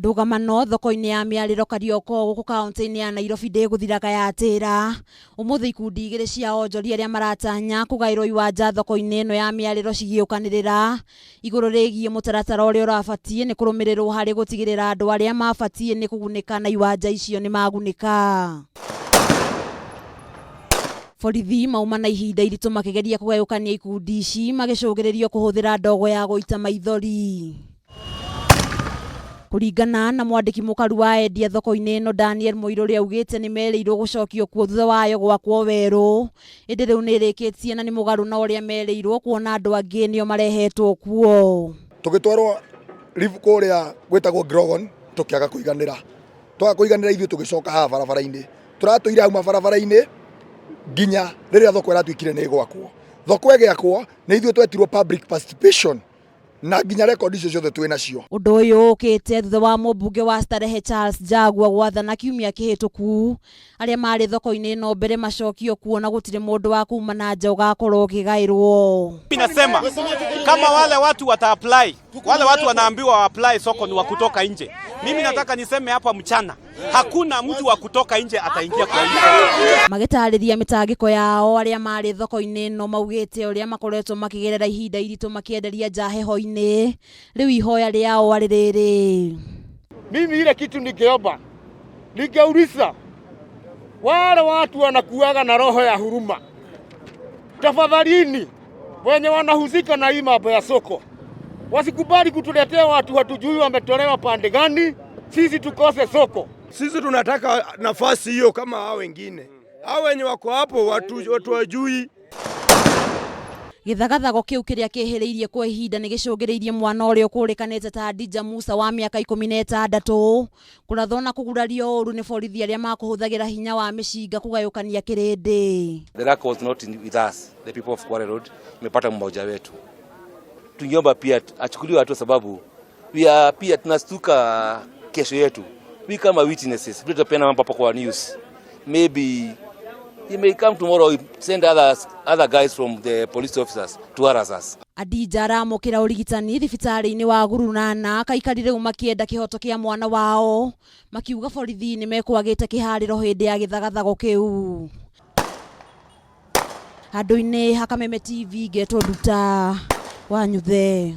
Ndũgamano thoko-inĩ ya Mĩarĩro Karioko gũkũ kaunti-inĩ ya Nairobi ndĩgũthiraga yatĩra. Ũmũthĩ ikundi igĩrĩ cia onjoria arĩa maratanya kũgaĩrwo iwanja thoko-inĩ ĩno ya Mĩarĩro cigĩũkanĩrĩra igũrũ rĩgiĩ mũtaratara ũrĩa ũrabatiĩ nĩ kũrũmĩrĩrwo harĩ gũtigĩrĩra andũ arĩa mabatiĩ nĩ kũgunĩka na iwanja icio nĩ magunĩka. Borithi mauma na ihinda iritũ makĩgeria kũgayũkania ikundi ici magĩcũngĩrĩrio kũhũthĩra ndogo ya gũita maithori. Kũringana na mwandĩki mũkaru wa endia thoko-inĩ ĩno Daniel Mũirũrĩ augĩte nĩ merĩirwo gũcokio kuo thutha wayo gwakwo werũ ĩndĩ rĩu nĩ ĩrĩkĩtie na nĩ mũgarũ na ũrĩa merĩirwo kuona andũ angĩ nĩo marehetwo kuo. Tũgĩtwarwo kũrĩa gwĩtagwo Grogon tũkĩaga kũiganĩra, twaga kũiganĩra ithuĩ tũgĩcoka haha barabara-inĩ, tũratũire hau mabarabara-inĩ nginya rĩrĩa thoko ĩratuĩkire nĩ ĩgwakwo. Thoko ĩgĩakwo nĩ ithuĩ twetirwo public participation na nginya rekondi icio ciothe twĩ nacio. Ũndũ ũyũ ũkĩte thutha wa mũmbunge wa Starehe Charles Jaguar gwathana kiumia kĩhĩtũku arĩa marĩ thoko-inĩ ĩno mbere macokio kuo na gũtirĩ mũndũ wa kuma na nja ũgakorwo ũkĩgaĩrwo. Mimi nasema kama wale watu wata apply, wale watu wanaambiwa wa apply soko ni wa kutoka nje. Mimi nataka niseme hapa mchana, hakuna mtu wa kutoka nje ataingia kwa hii soko. Magĩtarĩria mĩtangĩko yao arĩa marĩ thoko-inĩ ĩno maugĩte ũrĩa makoretwo makĩgerera ihinda iritũ makĩenderia nja heho-inĩ rĩu ihoya rĩao arĩ rĩrĩ. Mimi ile kitu ningeomba, ningeuliza wale watu wanakuaga na roho ya huruma, tafadhalini, wenye wanahusika na hii mambo ya soko wasikubali kutuletea watu hatujui wametolewa pande gani, sisi tukose soko. Sisi tunataka nafasi hiyo kama hao wengine, hao wenye wako hapo watu wajui. Gĩthagathago kĩu kĩrĩa kĩhĩrĩirie kwa ihinda nĩ gĩcũngĩrĩirie mwana ũrĩa ũkũrĩkanĩte ta Adija Musa wa mĩaka 16 kũrathwo na kũgurario ũru nĩ borithi arĩa makũhũthagĩra hinya wa mĩcinga kũgayũkania kĩrĩndĩ. The luck was not with us, the people of Kware Road, imepata mmoja wetu. Tungeomba pia achukuliwe hatua sababu we are pia tunastuka kesho yetu. We kama witnesses, vile tutapeana mambo hapa kwa news. Maybe he may come tomorrow, send other guys from the police officers to harass us. Adija aramũkĩra ũrigitani thibitarĩ-inĩ wa Gurunana aikari rĩu makĩenda kĩhoto kĩa mwana wao makiuga borithi nĩ mekwagĩte kĩharĩro hĩndĩ ya gĩthagathago kĩu. Handũ-inĩ ha Kameme TV ngetwo Nduta Wanyuthe.